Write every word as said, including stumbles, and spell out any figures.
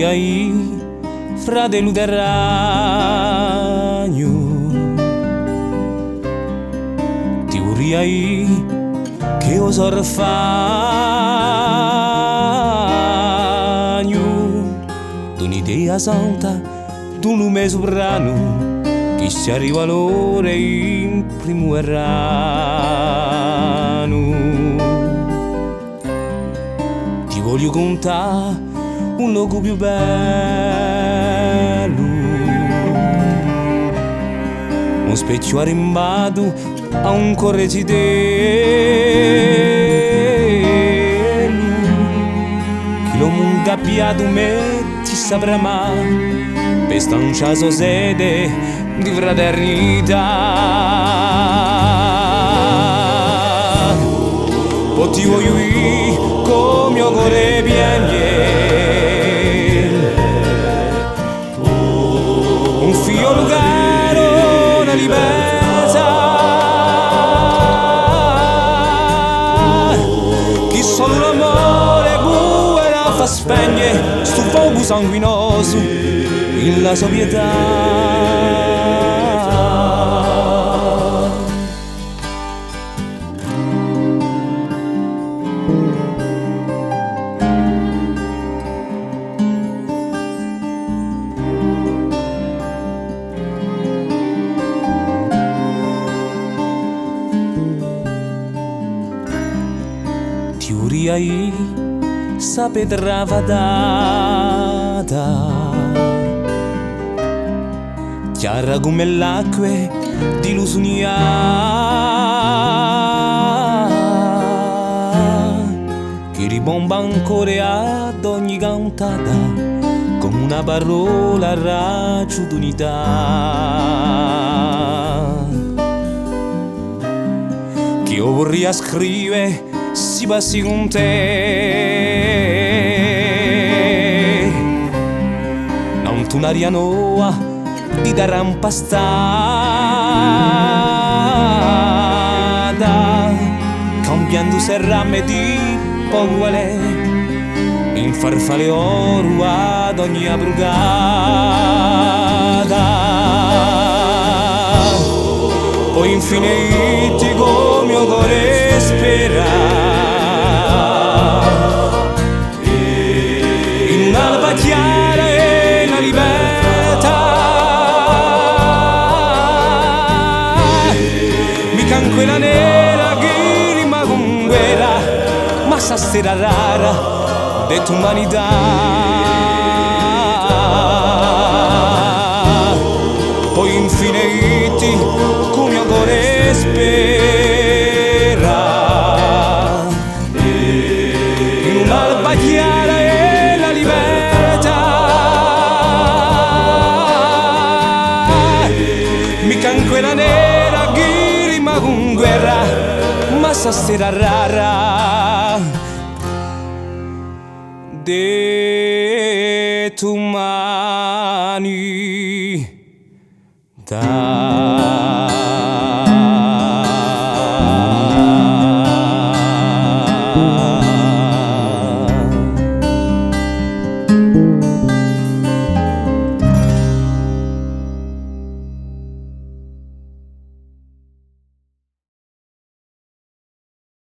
Ai, fratellu terragnu, ti vuria dì chì eiu sò orfagnu d'un'idea santa, d'un lume suvranu chì ci arriva l'ora in primu veranu. Ti vogliu cuntà un locu più bellu, un spechju arrimbatu à un core zitellu, chì l'omu ingabbiatu metti s'abbramà per stancià a so sete di fraternità. Po ti vogliu dì chì u mo core pienghje, un figliolu caru, una libertà chì solu l'amore pò fà spegne stu focu sanguinosu in la so pietà. Ti vuria dì sta petra fatata, chjara cum'è l'acque di lu sunnià, chì ribomba ancora ad ogni cantata cum'è una parolla ragiu d'unità. Chì eiu vuria scrive sti passi cun tè, nant'à un'aria nova di tarrampa stata, cambiendu serrame di pocu valè in farfalle d'oru ad ogni abbrugata. Po infine dì ti chì u mo core spera in un'alba chjara è una libertà. Micca in quella nera chì rima cun guerra, ma sta stella rara di tumanità. Po infine dì ti chì u mo core spera in un'alba chjara è una libertà. Micca in quella nera chì rima cun guerra, ma sta stella rara di tumanità.